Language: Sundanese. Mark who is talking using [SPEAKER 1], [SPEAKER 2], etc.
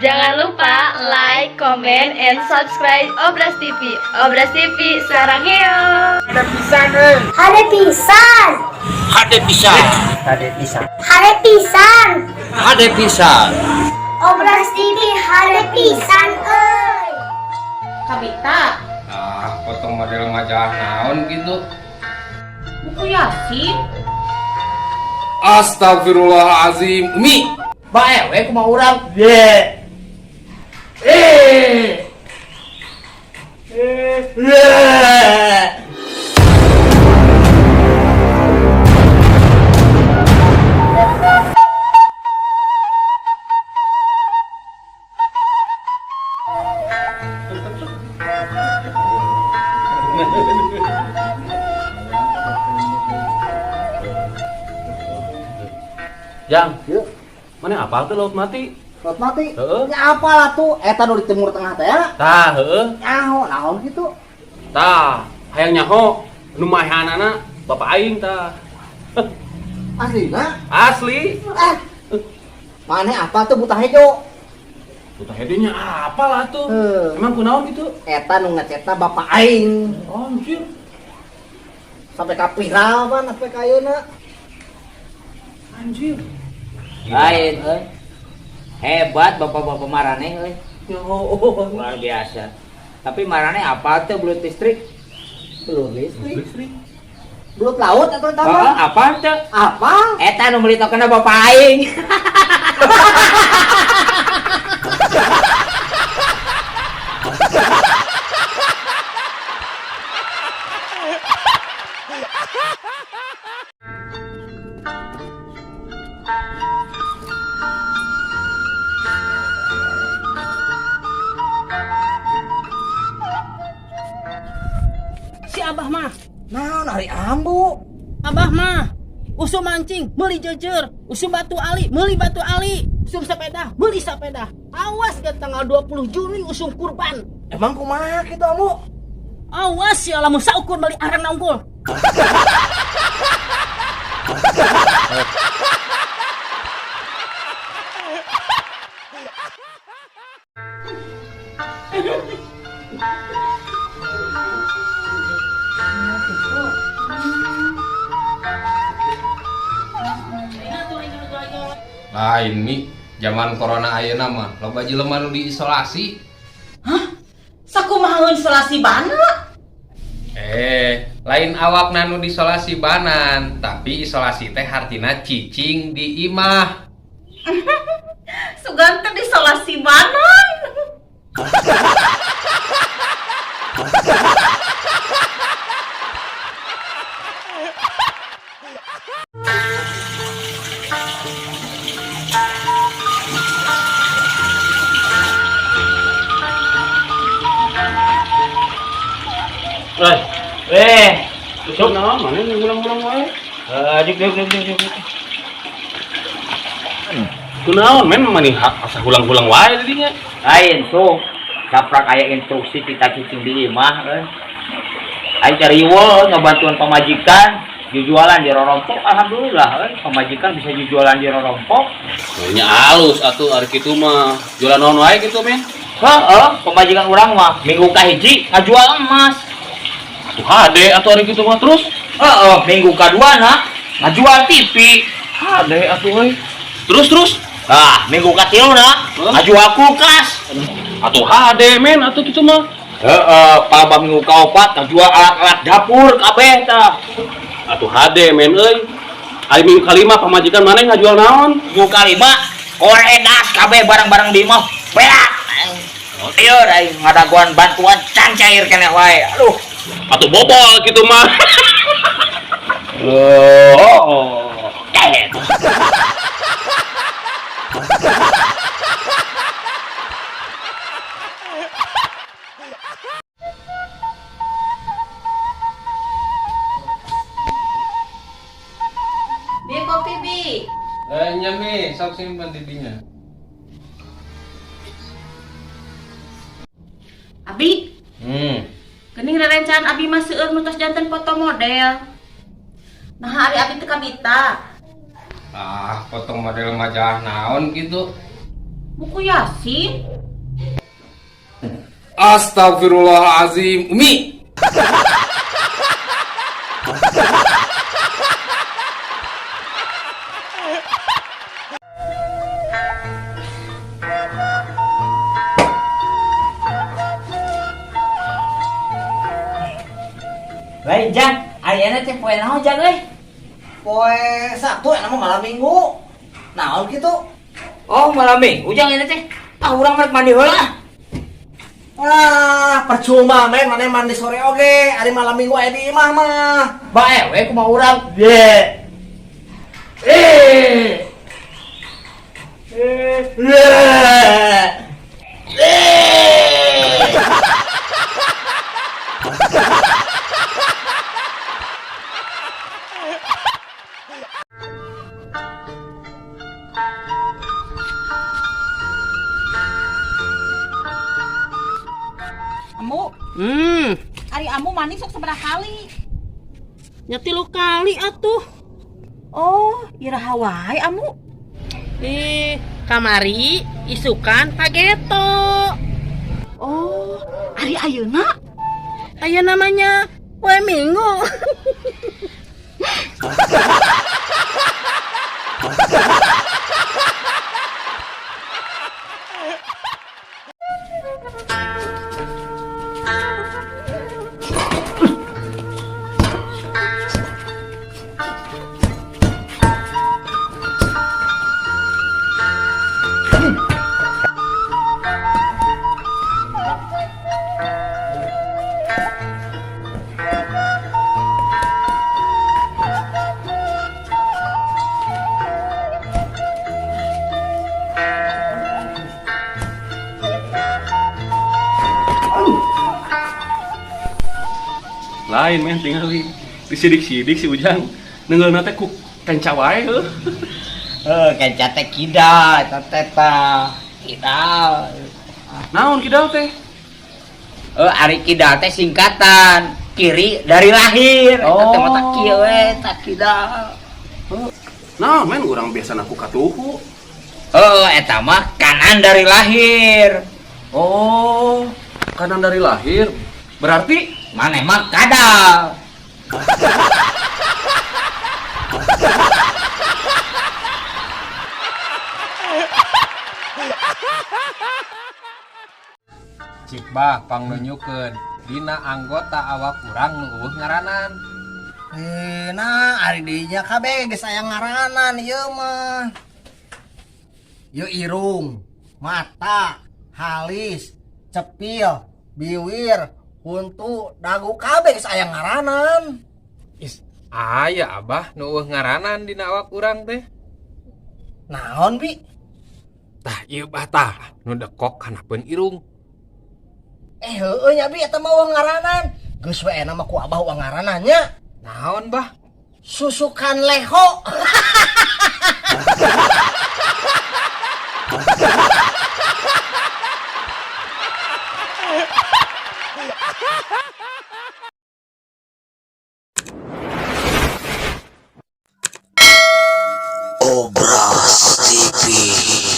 [SPEAKER 1] Jangan lupa like, comment, and subscribe Obras TV. Obras TV, saranghaeyo.
[SPEAKER 2] Hade pisan euy.
[SPEAKER 3] Hade pisan.
[SPEAKER 4] Hade pisan.
[SPEAKER 2] Hade pisan.
[SPEAKER 3] Hade pisan.
[SPEAKER 4] Hade pisan.
[SPEAKER 3] Obras TV hade pisan euy.
[SPEAKER 5] Kabita,
[SPEAKER 6] Ah, potong model majalah naon gitu.
[SPEAKER 5] Buku Yasin.
[SPEAKER 6] Astagfirullahalazim. Umi,
[SPEAKER 2] Bae we kumaha urang. Ye. Eh. Eh. Eh.
[SPEAKER 7] Jang, mana apal tuh laut mati?
[SPEAKER 2] Laut mati.
[SPEAKER 7] Heeh.
[SPEAKER 2] Nya apa lah tuh? Eta nu di Timur Tengah teh ya.
[SPEAKER 7] Tah, heeh.
[SPEAKER 2] Nyaho naon kitu?
[SPEAKER 7] Tah, hayang nyaho nu maehanana bapak aing tah.
[SPEAKER 2] Aslina?
[SPEAKER 7] Asli.
[SPEAKER 2] Eh. Maneh apa tuh buta hejo?
[SPEAKER 7] Buta hejo nya apa lah tuh?
[SPEAKER 2] Heuh.
[SPEAKER 7] Emang kunaon gitu?
[SPEAKER 2] Eta nu ngecetna bapak aing.
[SPEAKER 7] Anjir.
[SPEAKER 2] Sampai ka viral pan sampai ka ayeuna.
[SPEAKER 7] Anjir.
[SPEAKER 4] Lain euy. Hebat bapak-bapak maraneh euy.
[SPEAKER 7] Nyaho.
[SPEAKER 4] Luar biasa. Tapi maraneh apa tuh belut listrik?
[SPEAKER 2] Belut listrik.
[SPEAKER 7] Listrik.
[SPEAKER 2] Belut laut atau eta
[SPEAKER 4] Oh,
[SPEAKER 2] mah?
[SPEAKER 4] apa tuh?
[SPEAKER 2] Apa?
[SPEAKER 4] Eta nu meuli tokena bapak aing.
[SPEAKER 8] Si Abah mah,
[SPEAKER 2] Naon ari ambu?
[SPEAKER 8] Abah mah, usum mancing, meuli jejer, usum batu ali, meuli batu ali, usum sepeda, meuli sepeda. Awas ke tanggal 20 Juni usum kurban.
[SPEAKER 2] Emang kumaha kitu ambu?
[SPEAKER 8] Awas ya lamun saukur meuli arang unggul.
[SPEAKER 6] Lain Mi, zaman corona ayeuna mah loba jelema nu diisolasi.
[SPEAKER 5] Sakumaha isolasi bana?
[SPEAKER 6] Lain awakna nu diisolasi banan, tapi isolasi teh hartina cicing di imah.
[SPEAKER 5] Sugan teh diisolasi banan.
[SPEAKER 7] Eh,
[SPEAKER 4] Eh,
[SPEAKER 7] usum naon mana nu ngulang-ngulang wae?
[SPEAKER 4] Dik dik dik dik dik.
[SPEAKER 7] Kunaon men mani asa hulang-hulang wae didinya.
[SPEAKER 4] Lain tuh. Saprak aya instruksi kita cicing di imah euy. Aing cariweuh ngabantuan pamajikan jujualan di rorompok, alhamdulillah euy, pamajikan bisa jujualan di rorompok.
[SPEAKER 7] Nya alus atuh ari kitu mah. Jualan naon wae kitu men?
[SPEAKER 4] Heeh, pamajikan urang mah minggu kahiji ngajual emas.
[SPEAKER 7] Atuh hade atuh ari kitu mah terus.
[SPEAKER 4] Heeh, minggu kadua na ngajual TV.
[SPEAKER 7] Hade atuh euy. Terus terus.
[SPEAKER 4] Ah, minggu katilu na ngajual kulkas.
[SPEAKER 7] Atuh hade men atuh kitu mah.
[SPEAKER 4] Heeh, palebah minggu kaopat ngajual alat-alat dapur kabeh tah.
[SPEAKER 7] Atuh hade men euy. Ari minggu kalima pamajikan maneh ngajual naon?
[SPEAKER 4] Minggu kalima koredas kabeh barang-barang di imah beak. Ieu aing ngadagoan bantuan can cair keneh wae. Aduh.
[SPEAKER 7] Atuh bobol kitu mah.
[SPEAKER 4] Oh. Eh.
[SPEAKER 5] Bi kopi bi.
[SPEAKER 6] Nya Mi, sok simpen di dinya.
[SPEAKER 5] Abi, Geuning rerencangan abi mah seueur nu tos janten foto model. Nah, ari abi teu kabita.
[SPEAKER 6] Ah, foto model majalah naon gitu.
[SPEAKER 5] Buku Yasin.
[SPEAKER 6] Astagfirullahalazim, Umi.
[SPEAKER 4] Lain Jang, ayeuna teh poe naon Jang euy?
[SPEAKER 2] Poe Sabtu enak mah malam Minggu. Naon kitu?
[SPEAKER 4] Oh, malam Minggu Jang ayeuna teh. Ah, urang mah mandi heula.
[SPEAKER 2] Ah, percuma men, maneh mandi sore oge, ari malam Minggu aya di imah mah.
[SPEAKER 4] Bae we kumaha urang. Ye. Eh. Eh. Eh.
[SPEAKER 5] Ambu, ari ambu mandi sok sabaraha kali?
[SPEAKER 8] Nya 3 kali atuh.
[SPEAKER 5] Oh, iraha wae ambu.
[SPEAKER 8] Ih, kamari isukan pageto.
[SPEAKER 5] Oh, ari ayeuna?
[SPEAKER 8] Aya namanya poe Minggu.
[SPEAKER 7] Lain men tinggal disidik-sidik si Ujang nenggeulna teh ku kenca wae heuh.
[SPEAKER 4] Heuh, kenca teh kidal eta teh tah. Kidal.
[SPEAKER 7] Naon kidal teh?
[SPEAKER 4] Ari kidal teh singkatan kiri dari lahir. Eta teh mata kieu we tah kidal.
[SPEAKER 7] Naon men urang biasana ku katuhu.
[SPEAKER 4] Heuh, eta mah kanan dari lahir.
[SPEAKER 7] Oh, kanan dari lahir. Berarti
[SPEAKER 4] maneh mah kadal.
[SPEAKER 6] Cik bah pangnunjukeun dina anggota awak urang nu eueuh ngaranan.
[SPEAKER 2] Nah, ari dinya kabeh geus aya ngaranan ieu mah. Ieu irung, mata, halis, cepil, biwir, huntu, dagu kabeh geus aya ngaranan.
[SPEAKER 6] Is, aya abah nu eueuh ngaranan dina awak urang teh.
[SPEAKER 2] Naon bi?
[SPEAKER 6] Tah ieu bah tah nu dekok kanapeun irung.
[SPEAKER 2] Heueuh nya bi eta mah eueuh ngaranan. Geus we enak mah ku abah eueuh ngaranan nya.
[SPEAKER 6] Naon bah?
[SPEAKER 2] Susukan leho.
[SPEAKER 9] Obras TV.